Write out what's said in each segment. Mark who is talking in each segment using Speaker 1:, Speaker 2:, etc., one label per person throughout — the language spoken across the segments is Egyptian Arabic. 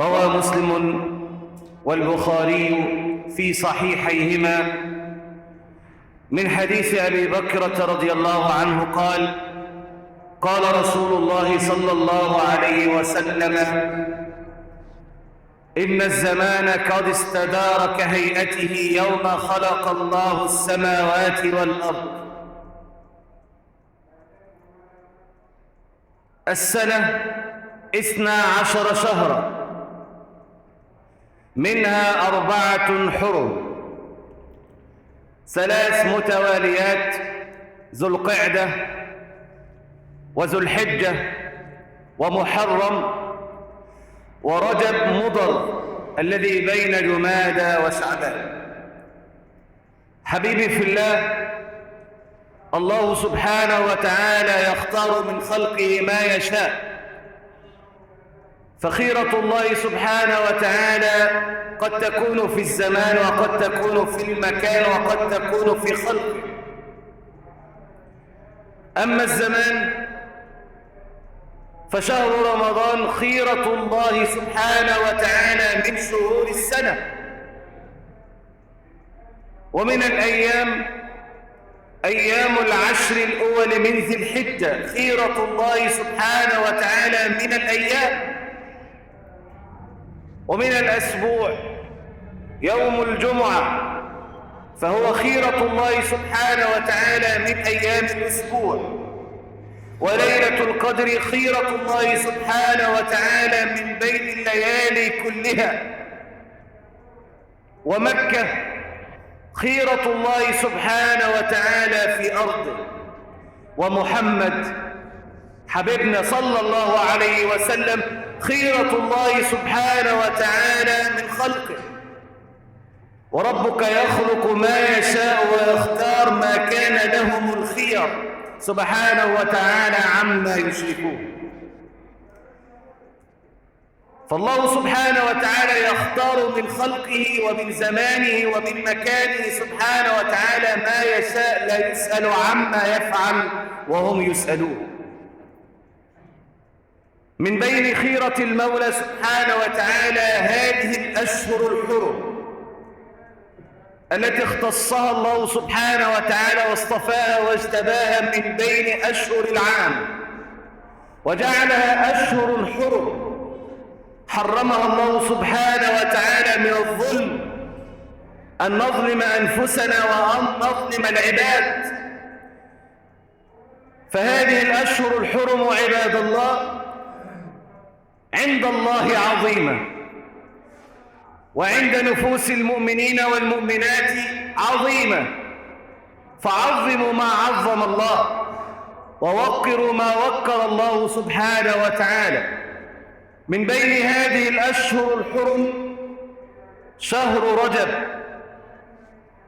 Speaker 1: روى مسلم والبخاري في صحيحيهما من حديث أبي بكرة رضي الله عنه قال: قال رسول الله صلى الله عليه وسلم: إن الزمان قد استدار كهيئته يوم خلق الله السماوات والأرض. السنة 12 شهرا، منها 4 حرم، 3 متواليات: ذو القعدة وذو الحجة ومحرم، ورجب مضر الذي بين جمادى وشعبان. حبيبي في الله، الله سبحانه وتعالى يختار من خلقه ما يشاء، فخيرة الله سبحانه وتعالى قد تكون في الزمان، وقد تكون في المكان، وقد تكون في خلقه. أما الزمان فشهر رمضان خيرة الله سبحانه وتعالى من شهور السنة، ومن الأيام أيام العشر الأول من ذي الحجة، خيرة الله سبحانه وتعالى من الأيام. ومن الأسبوع يوم الجمعة، فهو خيرة الله سبحانه وتعالى من أيام الأسبوع. وليلة القدر خيرة الله سبحانه وتعالى من بين الليالي كلها. ومكة خيرة الله سبحانه وتعالى في أرضه. ومحمد حبيبنا صلى الله عليه وسلم خيرة الله سبحانه وتعالى من خلقه. وربك يخلق ما يشاء ويختار ما كان لهم الخير، سبحانه وتعالى عما يشركون. فالله سبحانه وتعالى يختار من خلقه ومن زمانه ومن مكانه سبحانه وتعالى ما يشاء، لا يسأل عما يفعل وهم يسألون. من بين خيرة المولى سبحانه وتعالى هذه الأشهر الحرم التي اختصها الله سبحانه وتعالى واصطفاها واجتباها من بين أشهر العام، وجعلها أشهر حرم حرمها الله سبحانه وتعالى من الظلم، أن نظلم أنفسنا وأن نظلم العباد. فهذه الأشهر الحرم عباد الله عند الله عظيمة، وعند نفوس المؤمنين والمؤمنات عظيمة. فعظموا ما عظم الله، ووقروا ما وقر الله سبحانه وتعالى. من بين هذه الأشهر الحرم شهر رجب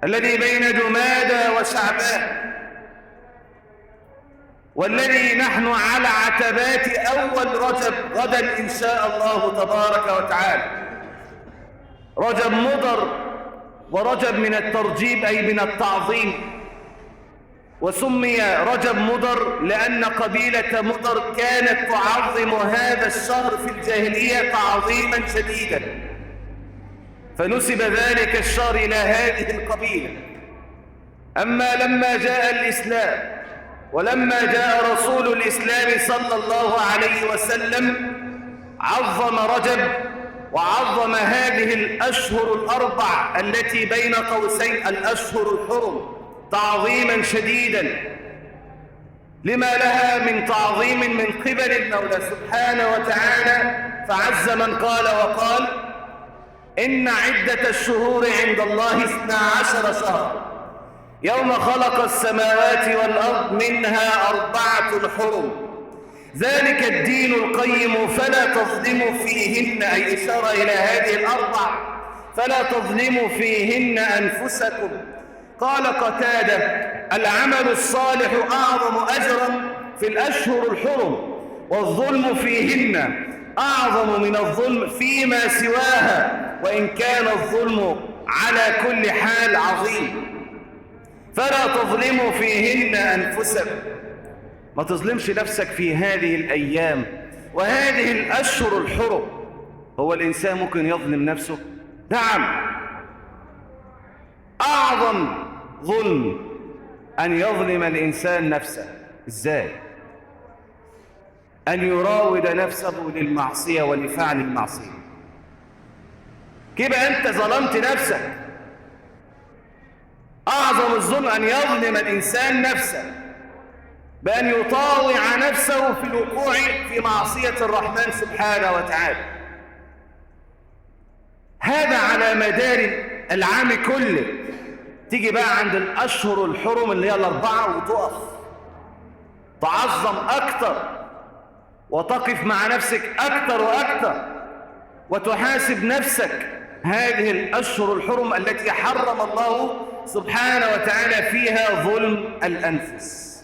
Speaker 1: الذي بين جمادى وشعبان، والذي نحن على عتبات أول رجب غدا إن شاء الله تبارك وتعالى. رجب مضر، ورجب من الترجيب أي من التعظيم، وسمي رجب مضر لأن قبيلة مضر كانت تعظم هذا الشهر في الجاهلية تعظيما شديدا، فنسب ذلك الشهر إلى هذه القبيلة. أما لما جاء الإسلام ولما جاء رسول الإسلام صلى الله عليه وسلم عظم رجب وعظم هذه الأشهر الأربع التي بين قوسين الأشهر الحرم تعظيما شديدا، لما لها من تعظيم من قبل المولى سبحانه وتعالى. فعز من قال وقال: إن عدة الشهور عند الله 12 شهرا يوم خلق السماوات والأرض منها 4 حرم، ذلك الدين القيم فلا تظلموا فيهن، أي إشارة إلى هذه الأربع، فلا تظلموا فيهن أنفسكم. قال قتادة: العمل الصالح أعظم أجرا في الأشهر الحرم، والظلم فيهن أعظم من الظلم فيما سواها، وإن كان الظلم على كل حال عظيم. فلا تظلموا فيهن أنفسكم. ما تظلمش نفسك في هذه الأيام وهذه الأشهر الحرم. هو الإنسان ممكن يظلم نفسه؟ نعم، أعظم ظلم أن يظلم الإنسان نفسه. إزاي؟ أن يراود نفسه للمعصية ولفعل المعصية. كيف أنت ظلمت نفسك؟ أعظم الظلم أن يظلم الإنسان نفسه بأن يطاوع نفسه في الوقوع في معصية الرحمن سبحانه وتعالى. هذا على مدار العام كله. تيجي بقى عند الأشهر الحرم اللي هي الأربعة وتقف تعظم أكتر، وتقف مع نفسك أكتر وأكتر، وتحاسب نفسك. هذه الأشهر الحرم التي حرم الله سبحانه وتعالى فيها ظلم الأنفس.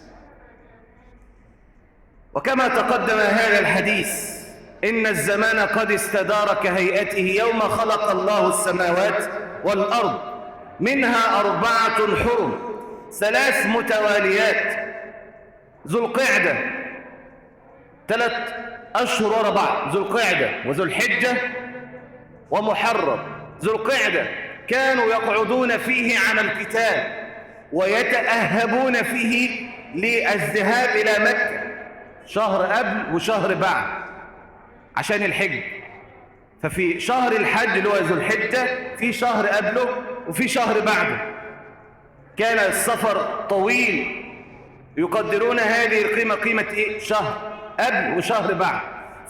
Speaker 1: وكما تقدم هذا الحديث، إن الزمان قد استدار كهيئته يوم خلق الله السماوات والأرض، منها 4 حرم، 3 متواليات. ذو القعدة 3 أشهر ورا بعض، ذو القعدة وذو الحجة ومحرم. ذو القعدة كانوا يقعدون فيه عن القتال ويتأهبون فيه للذهاب إلى مكة، شهر قبل وشهر بعد عشان الحج. ففي شهر الحج اللي هو ذو الحجة في شهر قبله وفي شهر بعده. كان السفر طويل، يقدرون هذه القيمة قيمة إيه؟ شهر قبل وشهر بعد.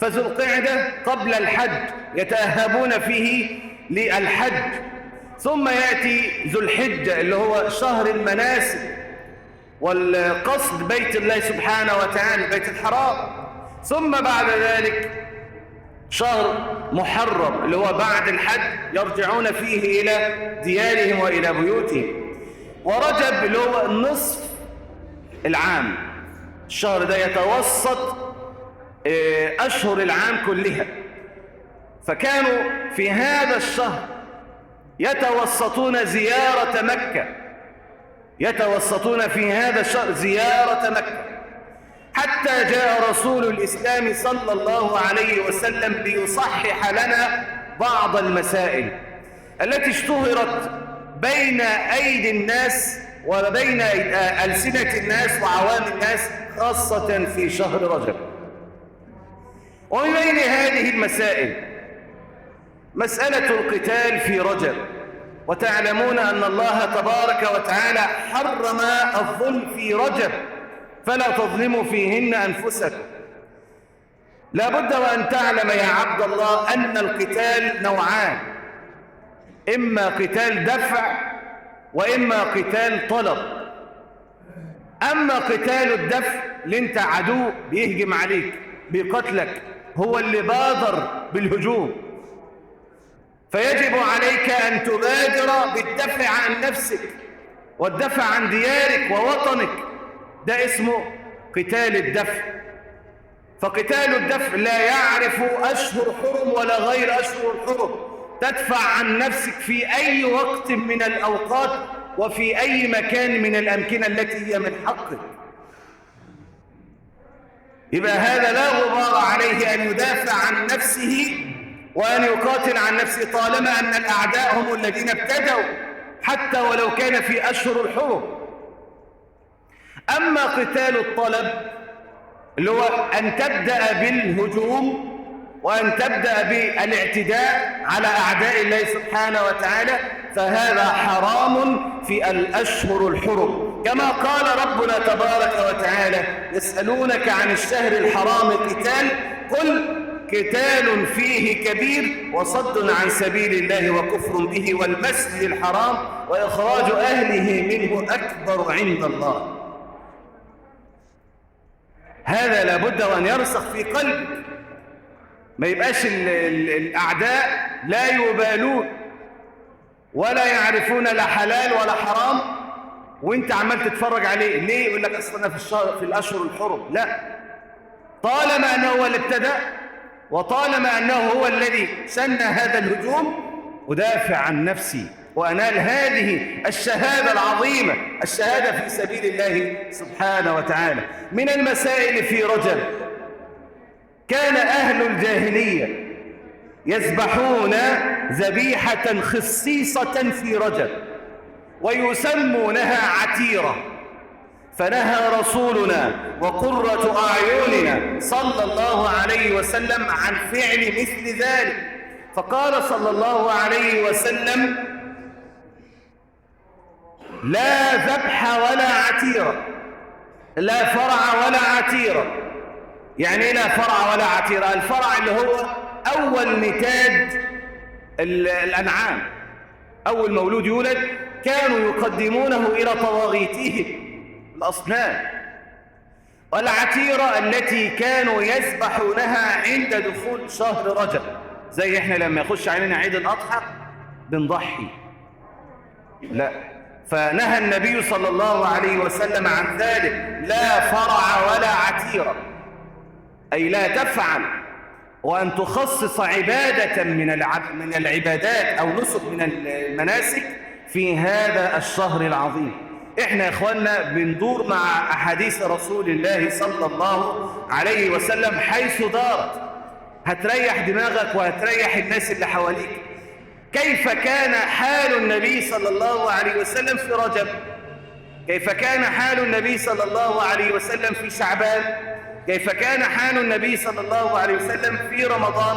Speaker 1: فذو القعدة قبل الحج يتأهبون فيه للحج. ثم يأتي ذو الحجة اللي هو شهر المناسك والقصد بيت الله سبحانه وتعالى، بيت الحرام. ثم بعد ذلك شهر محرم اللي هو بعد الحج يرجعون فيه إلى ديارهم وإلى بيوتهم. ورجب اللي هو نصف العام، الشهر ده يتوسط أشهر العام كلها. فكانوا في هذا الشهر يتوسطون زيارة مكة، يتوسطون في هذا الشهر زيارة مكة، حتى جاء رسول الإسلام صلى الله عليه وسلم ليصحح لنا بعض المسائل التي اشتهرت بين أيدي الناس وبين ألسنة الناس وعوام الناس، خاصة في شهر رجب. ومن بين هذه المسائل مسألة القتال في رجب. وتعلمون أن الله تبارك وتعالى حرم الظلم في رجب، فلا تظلموا فيهن أنفسكم. لا بد وأن تعلم يا عبد الله أن القتال نوعان: إما قتال دفع وإما قتال طلب. أما قتال الدفع اللي أنت عدو بيهجم عليك بيقتلك، هو اللي بادر بالهجوم، فيجب عليك أن تبادر بالدفع عن نفسك والدفع عن ديارك ووطنك. ده اسمه قتال الدفع. فقتال الدفع لا يعرف أشهر حرم ولا غير أشهر الحرم، تدفع عن نفسك في أي وقت من الأوقات وفي أي مكان من الأمكنة التي هي من حقك. يبقى هذا لا غبار عليه أن يدافع عن نفسه وأن يقاتل عن نفسه، طالما أن الأعداء هم الذين ابتدوا، حتى ولو كان في أشهر الحرم. أما قتال الطلب اللي هو أن تبدأ بالهجوم وأن تبدأ بالاعتداء على أعداء الله سبحانه وتعالى، فهذا حرام في الأشهر الحرم، كما قال ربنا تبارك وتعالى: يسألونك عن الشهر الحرام قتال، قل قتال فيه كبير وصد عن سبيل الله وكفر به والمسجد الحرام وإخراج أهله منه أكبر عند الله. هذا لابد وأن يرسخ في قلبك، ما يبقاش الأعداء لا يبالون ولا يعرفون لا حلال ولا حرام، وانت عمال تتفرج عليه. ليه؟ يقول لك أصلا في الشهر، في الأشهر الحرم. لا، طالما أنه هو اللي ابتدأ وطالما أنه هو الذي سن هذا الهجوم، أدافع عن نفسي وأنال هذه الشهادة العظيمة، الشهادة في سبيل الله سبحانه وتعالى. من المسائل في رجب، كان أهل الجاهلية يذبحون ذبيحة خصيصة في رجب ويسمونها عتيرة، فنهى رسولنا وقرة أعيننا صلى الله عليه وسلم عن فعل مثل ذلك، فقال صلى الله عليه وسلم: لا ذبح ولا عتيرة، لا فرع ولا عتيرة. يعني لا فرع ولا عتيرة؟ الفرع اللي هو أول نتاج الأنعام، أول مولود يولد كانوا يقدمونه إلى طواغيتهم الأصنام. والعتيرة التي كانوا يذبحونها عند دخول شهر رجب، زي احنا لما يخش علينا عيد الأضحى بنضحي، لا، فنهى النبي صلى الله عليه وسلم عن ذلك، لا فرع ولا عتيرة، أي لا تفعل وأن تخصص عبادة من العبادات أو نسك من المناسك في هذا الشهر العظيم. إحنا يا إخواننا بندور مع أحاديث رسول الله صلى الله عليه وسلم حيث دارت، هتريح دماغك وهتريح الناس اللي حواليك. كيف كان حال النبي صلى الله عليه وسلم في رجب؟ كيف كان حال النبي صلى الله عليه وسلم في شعبان؟ كيف كان حال النبي صلى الله عليه وسلم في رمضان؟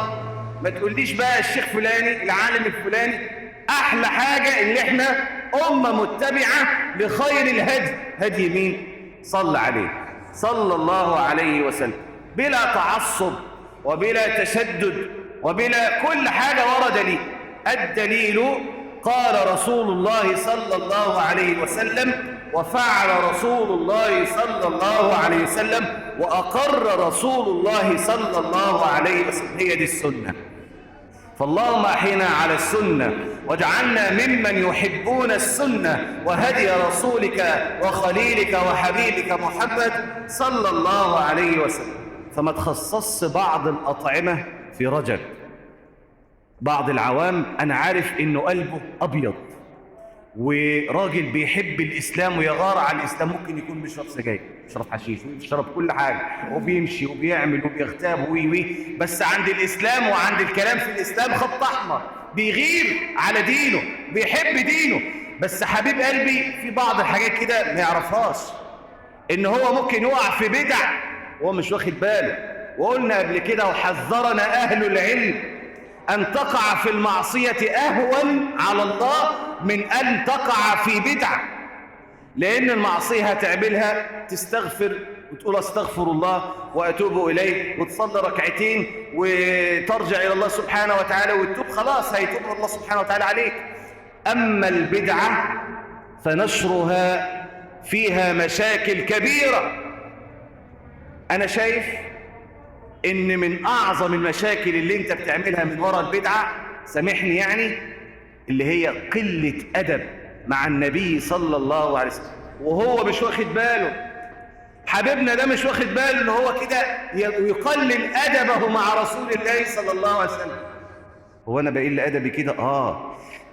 Speaker 1: ما تقوليش بقى الشيخ فلاني، العالم الفلاني. أحلى حاجة اللي احنا أمة متبعة لخير الهدي، هدي مين؟ صلى عليه صلى الله عليه وسلم، بلا تعصب وبلا تشدد وبلا كل حاجة ورد لي. الدليل قال رسول الله صلى الله عليه وسلم، وفعل رسول الله صلى الله عليه وسلم، وأقر رسول الله صلى الله عليه وسلم. هي دي السنة. فاللهم أحينا على السنة واجعلنا ممن يحبون السنة وهدي رسولك وخليلك وحبيبك محمد صلى الله عليه وسلم. فما تخصصش بعض الأطعمة في رجب. بعض العوام أنا عارف إنه قلبه أبيض وراجل بيحب الإسلام ويغار على الإسلام، ممكن يكون بيشرب سجاير، بيشرب حشيش، وبيشرب كل حاجة، وبيمشي وبيعمل وبيغتاب وي، بس عند الإسلام وعند الكلام في الإسلام خط أحمر، بيغير على دينه، بيحب دينه. بس حبيب قلبي في بعض الحاجات كده ما يعرفهاش، إن هو ممكن يقع في بدع وهو مش واخد باله. وقلنا قبل كده وحذرنا أهل العلم أن تقع في المعصية أهون على الله من أن تقع في بدعة، لأن المعصية هتعملها تستغفر وتقول أستغفر الله وأتوب إليه، وتصلي ركعتين وترجع إلى الله سبحانه وتعالى وتتوب، خلاص هيتوب الله سبحانه وتعالى عليك. أما البدعة فنشرها فيها مشاكل كبيرة. أنا شايف إن من أعظم المشاكل اللي أنت بتعملها من وراء البدعة، سامحني يعني، اللي هي قلة أدب مع النبي صلى الله عليه وسلم وهو مش واخد باله. حبيبنا ده مش واخد باله إن هو كده يقلل أدبه مع رسول الله صلى الله عليه وسلم. هو أنا بقل أدبي كده؟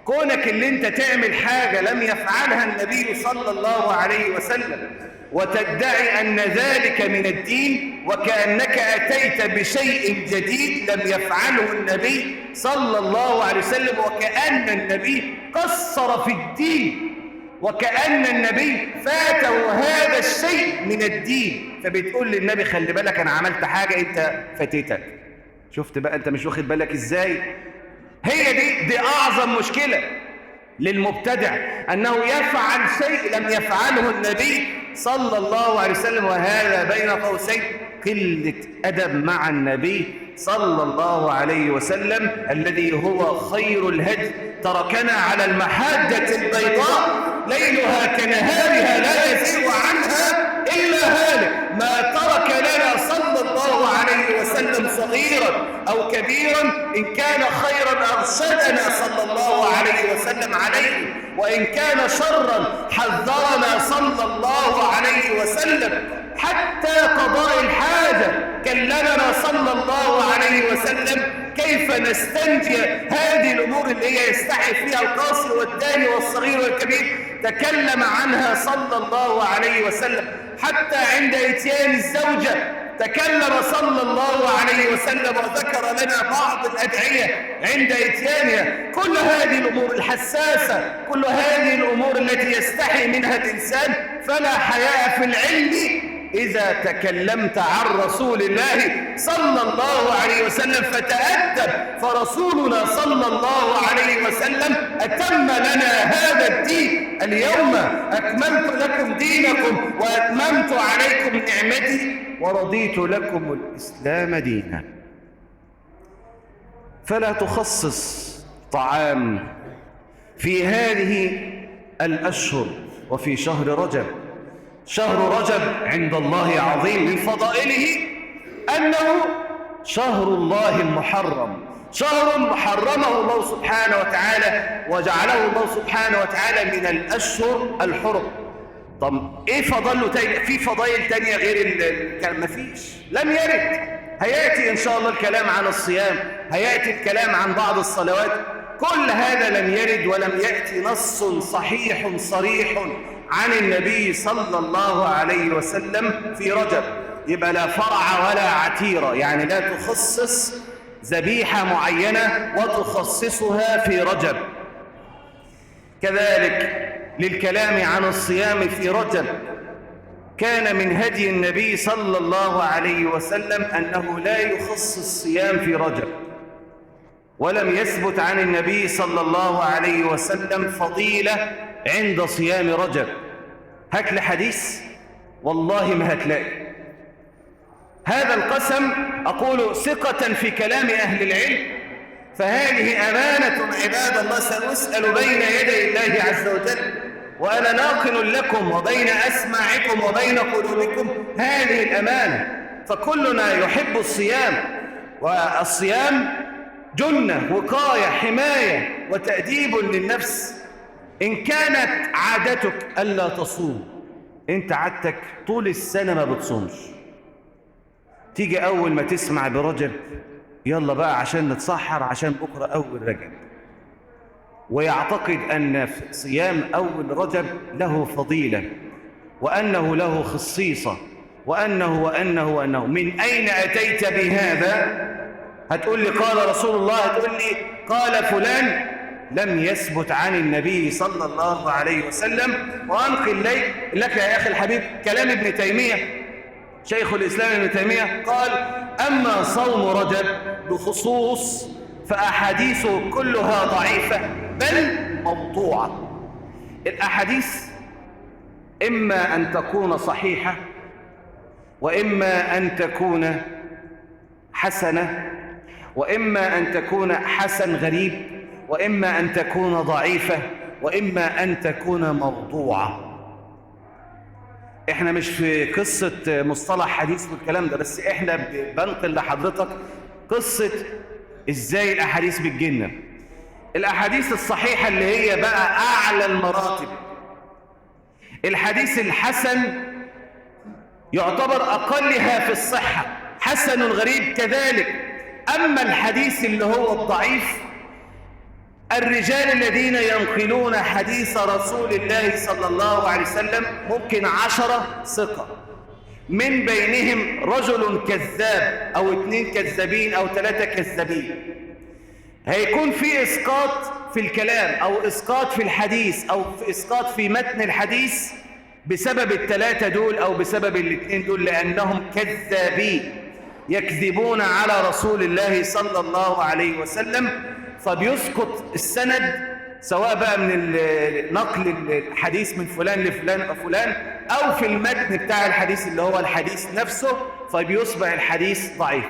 Speaker 1: كونك اللي أنت تعمل حاجة لم يفعلها النبي صلى الله عليه وسلم وتدعي أن ذلك من الدين، وكأنك أتيت بشيء جديد لم يفعله النبي صلى الله عليه وسلم، وكأن النبي قصر في الدين، وكأن النبي فاته هذا الشيء من الدين. فبتقول للنبي خلي بالك أنا عملت حاجة أنت فاتتك. شفت بقى أنت مش واخد بالك إزاي؟ هي دي أعظم مشكلة للمبتدع، أنه يفعل شيء لم يفعله النبي صلى الله عليه وسلم، وهذا بين قوسين قلة أدب مع النبي صلى الله عليه وسلم الذي هو خير الهدي. تركنا على المحجة البيضاء ليلها كنهارها لا يزيغ عنها إلا هالك. ما ترك لنا صلى الله عليه وسلم صغيرا أو كبيرا، إن كان خيرا أرشدنا صلى الله عليه وسلم عليه، وإن كان شرا حذرنا صلى الله عليه وسلم. حتى قضاء الحاجة كلمنا صلى الله عليه وسلم كيف نستنجي هذه الأمور اللي هي يستحي فيها القاصر والداني والصغير والكبير، تكلم عنها صلى الله عليه وسلم. حتى عند إتيان الزوجة تكلم صلى الله عليه وسلم وذكر لنا بعض الأدعية عند إتيانها. كل هذه الأمور الحساسة، كل هذه الأمور التي يستحي منها الإنسان، فلا حياء في العلم إذا تكلمت عن رسول الله صلى الله عليه وسلم فتأدب. فرسولنا صلى الله عليه وسلم أتم لنا هذا الدين. اليوم أكملت لكم دينكم وأتممت عليكم نعمتي ورضيت لكم الإسلام دينا. فلا تخصص طعام في هذه الأشهر وفي شهر رجب. شهر رجب عند الله عظيم، من فضائله أنه شهر الله المحرم، شهر حرمه الله سبحانه وتعالى وجعله الله سبحانه وتعالى من الأشهر الحرم. طب إيه فضله تاني؟ في فضائل تانية غير الكلام؟ مفيش، لم يرد. هيأتي إن شاء الله الكلام عن الصيام، هيأتي الكلام عن بعض الصلوات، كل هذا لم يرد ولم يأتي نص صحيح صريح عن النبي صلى الله عليه وسلم في رجب. يبقى لا فرع ولا عتيرة، يعني لا تخصص ذبيحة معينة وتخصصها في رجب. كذلك للكلام عن الصيام في رجب، كان من هدي النبي صلى الله عليه وسلم أنه لا يخصص الصيام في رجب، ولم يثبت عن النبي صلى الله عليه وسلم فضيلة عند صيام رجب. هات لي حديث والله ما هتلاقي. هذا القسم أقول ثقة في كلام أهل العلم، فهذه أمانة عباد الله، سأسأل بين يدي الله عز وجل وأنا ناقل لكم وبين أسماعكم وبين قلوبكم هذه الأمانة. فكلنا يحب الصيام، والصيام جنة، وقاية، حماية، وتأديب للنفس. إن كانت عادتك ألا تصوم، أنت عادتك طول السنة ما بتصومش، تيجي أول ما تسمع برجب يلا بقى عشان نتسحر عشان بكرة أول رجب، ويعتقد أن صيام أول رجب له فضيلة وأنه له خصيصة وأنه وأنه وأنه. من أين أتيت بهذا؟ هتقول لي قال رسول الله، هتقول لي قال فلان. لم يثبت عن النبي صلى الله عليه وسلم. وأنقل لك يا أخي الحبيب كلام ابن تيمية، شيخ الإسلام ابن تيمية قال: أما صوم رجب بخصوص فأحاديثه كلها ضعيفة بل موضوعة. الأحاديث إما أن تكون صحيحة وإما أن تكون حسنة وإما أن تكون حسن غريب وإما أن تكون ضعيفة وإما أن تكون موضوعة. إحنا مش في قصة مصطلح حديث والكلام ده، بس إحنا بنقل لحضرتك قصة إزاي الأحاديث بتجينا. الأحاديث الصحيحة اللي هي بقى أعلى المراتب، الحديث الحسن يعتبر أقلها في الصحة، حسن غريب كذلك. أما الحديث اللي هو الضعيف، الرجال الذين ينقلون حديث رسول الله صلى الله عليه وسلم ممكن 10 ثقة، من بينهم رجل كذاب أو 2 كذابين أو 3 كذابين. هيكون في إسقاط في الكلام أو إسقاط في الحديث أو في إسقاط في متن الحديث بسبب 3 دول أو بسبب 2 دول، لأنهم كذابين يكذبون على رسول الله صلى الله عليه وسلم، فبيسقط السند سواء بقى من نقل الحديث من فلان لفلان أو فلان أو في المتن بتاع الحديث اللي هو الحديث نفسه، فبيصبح الحديث ضعيف.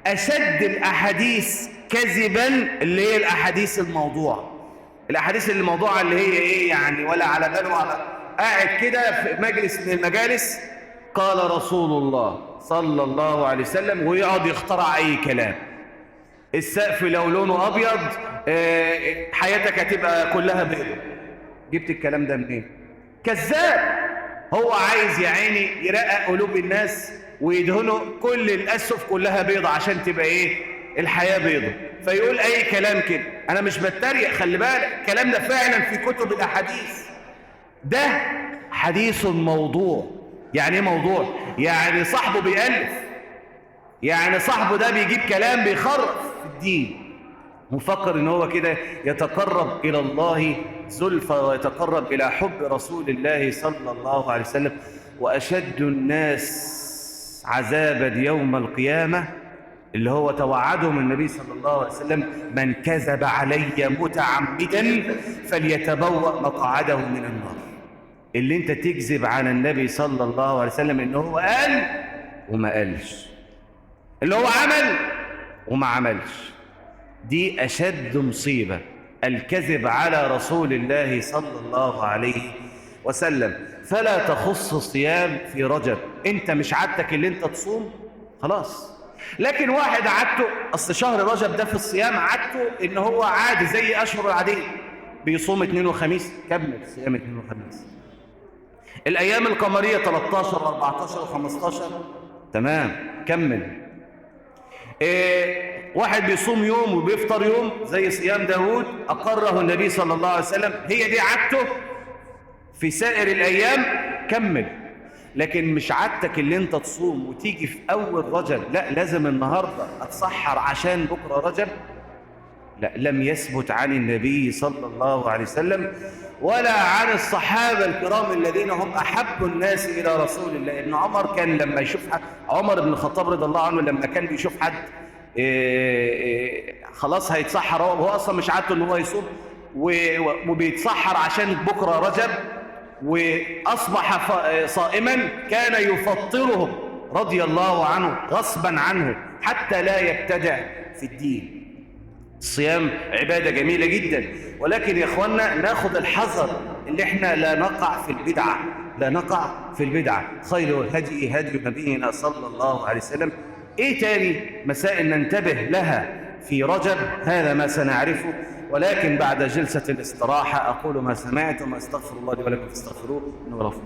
Speaker 1: أشد الأحاديث كذبا اللي هي الأحاديث الموضوعة. الأحاديث الموضوعة اللي هي إيه يعني، ولا على باله ولا قاعد كده في مجلس من المجالس قال رسول الله صلى الله عليه وسلم ويقعد يخترع أي كلام. السقف لو لونه أبيض حياتك هتبقى كلها بيضة. جبت الكلام ده منين؟ كذاب. هو عايز يا عيني يرقق قلوب الناس ويدهنوا كل الأسف كلها بيضة عشان تبقى إيه الحياة بيضة، فيقول أي كلام كده. أنا مش بتريق، خلي بالك، الكلام ده فعلا في كتب الأحاديث. ده حديث موضوع. يعني إيه موضوع؟ يعني صاحبه بيألف، يعني صاحبه ده بيجيب كلام بيخرف في الدين، مفكر ان هو كده يتقرب الى الله زلفى ويتقرب الى حب رسول الله صلى الله عليه وسلم. واشد الناس عذابا يوم القيامة اللي هو توعدهم النبي صلى الله عليه وسلم: من كذب علي متعمدا فليتبوأ مقعده من النار. اللي انت تكذب على النبي صلى الله عليه وسلم ان هو قال وما قالش، اللي هو عمل وما عملش، دي أشد مصيبة، الكذب على رسول الله صلى الله عليه وسلم. فلا تخص الصيام في رجب، انت مش عادتك اللي انت تصوم خلاص. لكن واحد عادته، اصل شهر رجب ده في الصيام عادته ان هو عادي زي اشهر العادية، بيصوم اثنين وخميس، كمل صيام اثنين وخميس. الايام القمريه 13 و14 و15 تمام، كمل. واحد بيصوم يوم وبيفطر يوم زي صيام داود أقره النبي صلى الله عليه وسلم، هي دي عادته في سائر الأيام، كمل. لكن مش عادتك اللي انت تصوم وتيجي في أول رجب، لا لازم النهاردة أتسحر عشان بكرة رجب، لا، لم يثبت عن النبي صلى الله عليه وسلم ولا عن الصحابة الكرام الذين هم أحب الناس إلى رسول الله. ابن عمر كان لما يشوف حد، عمر بن الخطاب رضي الله عنه لما كان بيشوف حد خلاص هيتسحر، هو أصلا مش عادته إن هو يصوم وبيتسحر عشان بكرة رجب، وأصبح صائما، كان يفطرهم رضي الله عنه غصبا عنه حتى لا يبتدع في الدين. الصيام عبادة جميلة جدا، ولكن يا إخواننا ناخد الحذر اللي احنا لا نقع في البدعة، لا نقع في البدعة. خير الهدي هدي نبينا صلى الله عليه وسلم. ايه تاني مسائل ننتبه لها في رجب؟ هذا ما سنعرفه، ولكن بعد جلسة الاستراحة. أقول ما سمعتم وأستغفر الله لي ولكم فاستغفروه إنه غفور.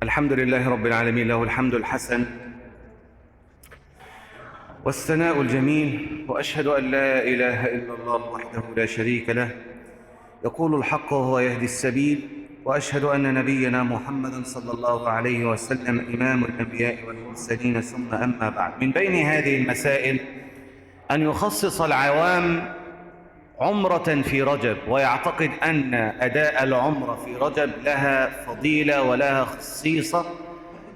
Speaker 1: الحمد لله رب العالمين، له الحمد الحسن والثناء الجميل، وأشهد أن لا إله إلا الله وحده لا شريك له، يقول الحق وهو يهدي السبيل، وأشهد أن نبينا محمدا صلى الله عليه وسلم إمام الأنبياء والمرسلين، ثم أما بعد. من بين هذه المسائل أن يخصص العوام عمرة في رجب، ويعتقد أن أداء العمرة في رجب لها فضيلة ولها خصيصة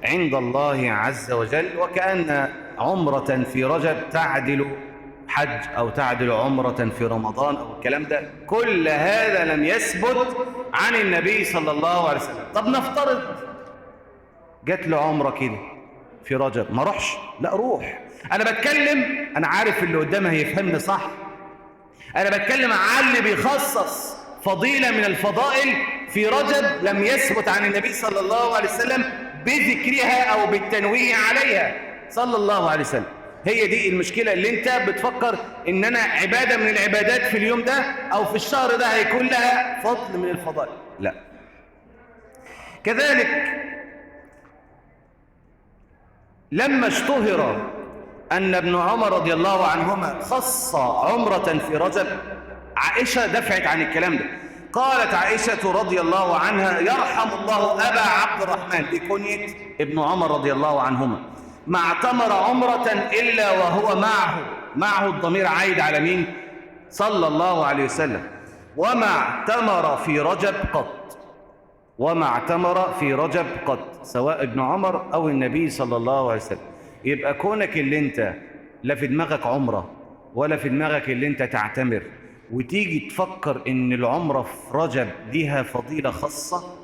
Speaker 1: عند الله عز وجل، وكأن عمرة في رجب تعدل حج أو تعدل عمرة في رمضان أو الكلام ده. كل هذا لم يثبت عن النبي صلى الله عليه وسلم. طب نفترض جات له عمرة كده في رجب، ما روحش؟ لا روح. أنا بتكلم، أنا عارف اللي قدامها هيفهمني صح، أنا بتكلم عن اللي بيخصص فضيلة من الفضائل في رجب لم يثبت عن النبي صلى الله عليه وسلم بذكرها أو بالتنويه عليها صلى الله عليه وسلم. هي دي المشكلة، اللي انت بتفكر ان انا عبادة من العبادات في اليوم ده او في الشهر ده هيكون لها فضل من الفضائل، لا. كذلك لما اشتهر أن ابن عمر رضي الله عنهما خص عمرة في رجب، عائشة دفعت عن الكلام ده. قالت عائشة رضي الله عنها: يرحم الله أبا عبد الرحمن، بكنية ابن عمر رضي الله عنهما، ما اعتمر عمرة إلا وهو معه الضمير عايد على مين؟ صلى الله عليه وسلم. وما اعتمر في رجب قط، وما اعتمر في رجب قط، سواء ابن عمر أو النبي صلى الله عليه وسلم. يبقى كونك اللي انت لا في دماغك عمرة ولا في دماغك اللي انت تعتمر، وتيجي تفكر ان العمرة في رجب ليها فضيلة خاصة،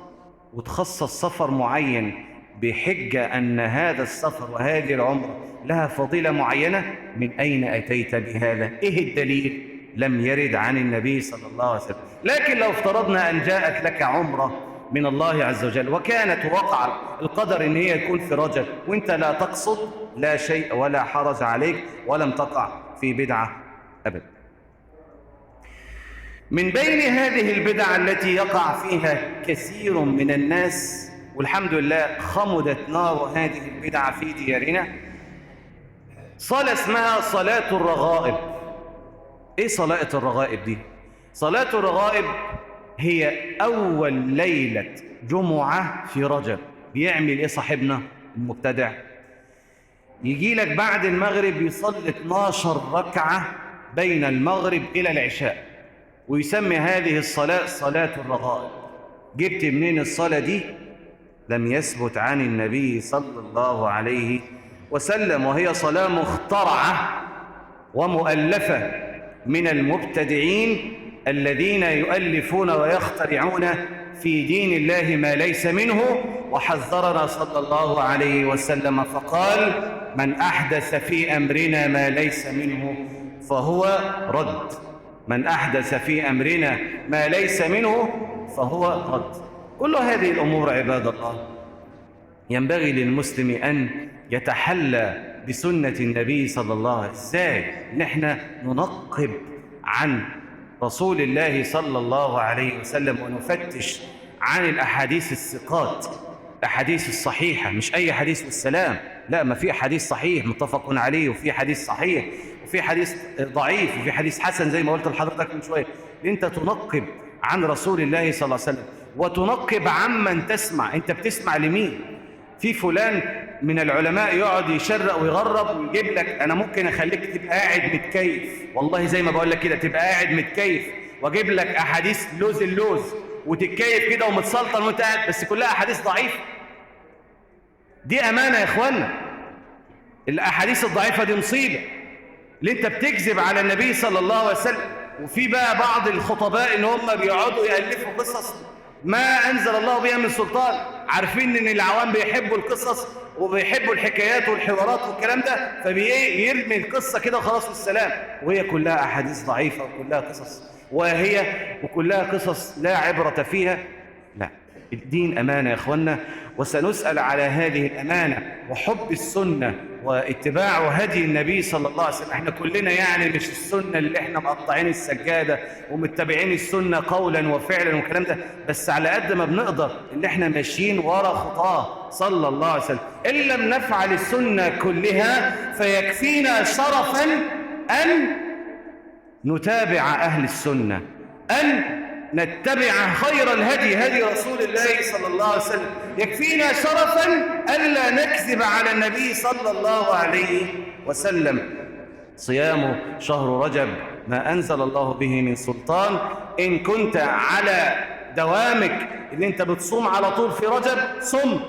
Speaker 1: وتخصص سفر معين بحجة أن هذا السفر وهذه العمرة لها فضيلة معينة، من أين أتيت بهذا؟ إيه الدليل؟ لم يرد عن النبي صلى الله عليه وسلم. لكن لو افترضنا أن جاءت لك عمرة من الله عز وجل وكانت وقع القدر إن هي يكون في رجب وإنت لا تقصد، لا شيء ولا حرج عليك ولم تقع في بدعة أبدا. من بين هذه البدع التي يقع فيها كثير من الناس، والحمد لله خمدت نار هذه البدع في ديارنا، صلاة اسمها صلاة الرغائب. إيه صلاة الرغائب دي؟ صلاة الرغائب هي أول ليلة جمعة في رجب. بيعمل إيه صاحبنا المبتدع؟ يجي لك بعد المغرب يصلي 12 ركعة بين المغرب إلى العشاء، ويسمي هذه الصلاة صلاة الرغائب. جبت منين الصلاة دي؟ لم يثبت عن النبي صلى الله عليه وسلم، وهي صلاة مخترعة ومؤلفة من المبتدعين الذين يؤلفون ويخترعون في دين الله ما ليس منه. وحذرنا صلى الله عليه وسلم فقال: من أحدث في أمرنا ما ليس منه فهو رد. من أحدث في أمرنا ما ليس منه فهو رد. كل هذه الأمور عباد الله ينبغي للمسلم أن يتحلى بسنة النبي صلى الله عليه وسلم. إزاي؟ نحن ننقب عن رسول الله صلى الله عليه وسلم ونفتش عن الأحاديث الثقات، الأحاديث الصحيحة، مش أي حديث والسلام، لا، ما في حديث صحيح متفق عليه، وفي حديث صحيح، وفي حديث ضعيف، وفي حديث حسن زي ما قلت لحضرتك من شوية. أنت تنقب عن رسول الله صلى الله عليه وسلم، وتنقب عمن تسمع. أنت بتسمع لمين؟ في فلان من العلماء يقعد يشرق ويغرب ويجيب لك، أنا ممكن أخليك تبقى قاعد متكيف، والله زي ما بقول لك كده، تبقى قاعد متكيف وأجيب لك أحاديث لوز اللوز وتتكيف كده ومتسلطن وأنت قاعد، بس كلها أحاديث ضعيفة. دي أمانة يا إخوانا، الأحاديث الضعيفة دي مصيبة، اللي أنت بتكذب على النبي صلى الله عليه وسلم. وفي بقى بعض الخطباء إن هم بيقعدوا يألفوا قصص ما أنزل الله بها من سلطان، عارفين إن العوام بيحبوا القصص وبيحبوا الحكايات والحوارات والكلام ده، فبيرمي القصة كده وخلاص والسلام، وهي كلها أحاديث ضعيفة وكلها قصص وهي وكلها قصص لا عبرة فيها. لا، الدين أمانة يا إخوانا، وسنسأل على هذه الأمانة وحب السنة واتباع هدي النبي صلى الله عليه وسلم. احنا كلنا يعني مش السنة اللي احنا مقطعين السجادة ومتبعين السنة قولا وفعلا والكلام ده، بس على قد ما بنقدر ان احنا ماشيين ورا خطاه صلى الله عليه وسلم. إن لم نفعل السنة كلها فيكفينا شرفا أن نتابع أهل السنة، أن نتبع خير الهدي هدي رسول الله صلى الله عليه وسلم. يكفينا شرفا ألا نكذب على النبي صلى الله عليه وسلم. صيام شهر رجب ما أنزل الله به من سلطان. إن كنت على دوامك إن أنت بتصوم على طول في رجب صم،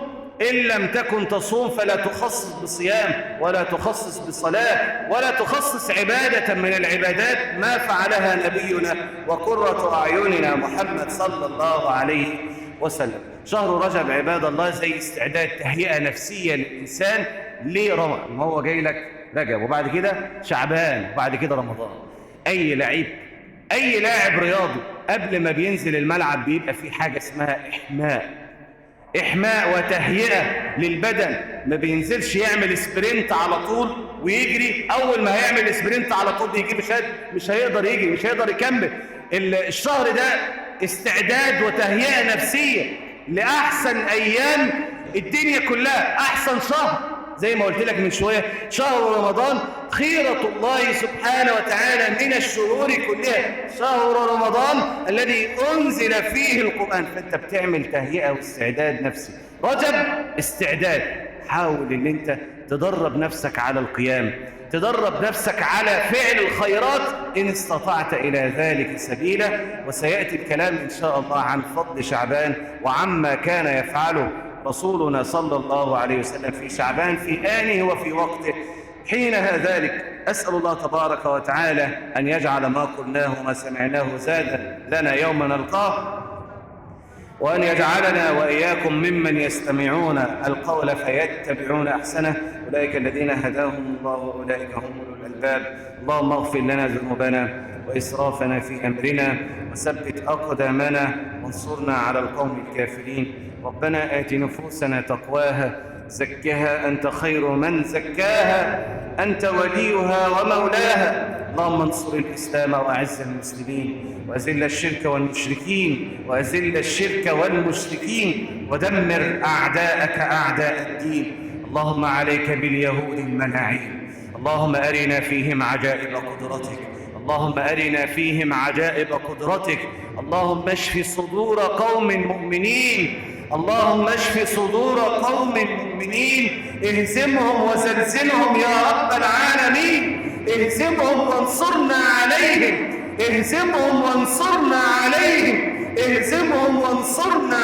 Speaker 1: إن لم تكن تصوم فلا تخصص بصيام ولا تخصص بصلاة ولا تخصص عبادة من العبادات ما فعلها نبينا وقرة أعيننا محمد صلى الله عليه وسلم. شهر رجب عباد الله زي استعداد، تهيئة نفسية للإنسان لرمضان. ما هو جاي لك رجب وبعد كده شعبان وبعد كده رمضان. أي لعيب، أي لاعب رياضي قبل ما بينزل الملعب بيبقى في حاجة اسمها إحماء، إحماء وتهيئة للبدن. ما بينزلش يعمل sprint على طول ويجري، أول ما هيعمل sprint على طول بيجي مش هيقدر يجري، مش هيقدر يكمل. الشهر ده استعداد وتهيئة نفسية لأحسن أيام الدنيا كلها، أحسن شهر زي ما قلت لك من شوية، شهر رمضان خيرة الله سبحانه وتعالى من الشهور كلها، شهر رمضان الذي أنزل فيه القرآن. فأنت بتعمل تهيئة واستعداد نفسي. رجب استعداد، حاول ان انت تدرب نفسك على القيام، تدرب نفسك على فعل الخيرات إن استطعت إلى ذلك سبيلا. وسيأتي الكلام إن شاء الله عن فضل شعبان وعما كان يفعله رسولنا صلى الله عليه وسلم في شعبان في آنه وفي وقته حينها ذلك. أسأل الله تبارك وتعالى أن يجعل ما قلناه وما سمعناه زادا لنا يوم نلقاه، وأن يجعلنا وإياكم ممن يستمعون القول فيتبعون أحسنه، أولئك الذين هداهم الله وأولئك هم أولو الألباب. اللهم اغفر لنا ذنوبنا وإسرافنا في أمرنا وثبت أقدامنا وانصرنا على القوم الكافرين. ربنا آت نفوسنا تقواها زكها أنت خير من زكاها أنت وليها ومولاها. اللهم انصر الإسلام وأعز المسلمين، وأذل الشرك والمشركين، وأذل الشرك والمشركين، ودمر أعداءك أعداء الدين. اللهم عليك باليهود الملاعين، اللهم أرنا فيهم عجائب قدرتك، اللهم أرنا فيهم عجائب قدرتك. اللهم اشف صدور قوم مؤمنين، اللهم اشف صدور قوم مؤمنين. اهزمهم وزلزلهم يا رب العالمين، اهزمهم وانصرنا عليهم، اهزمهم وانصرنا عليهم، اهزمهم وانصرنا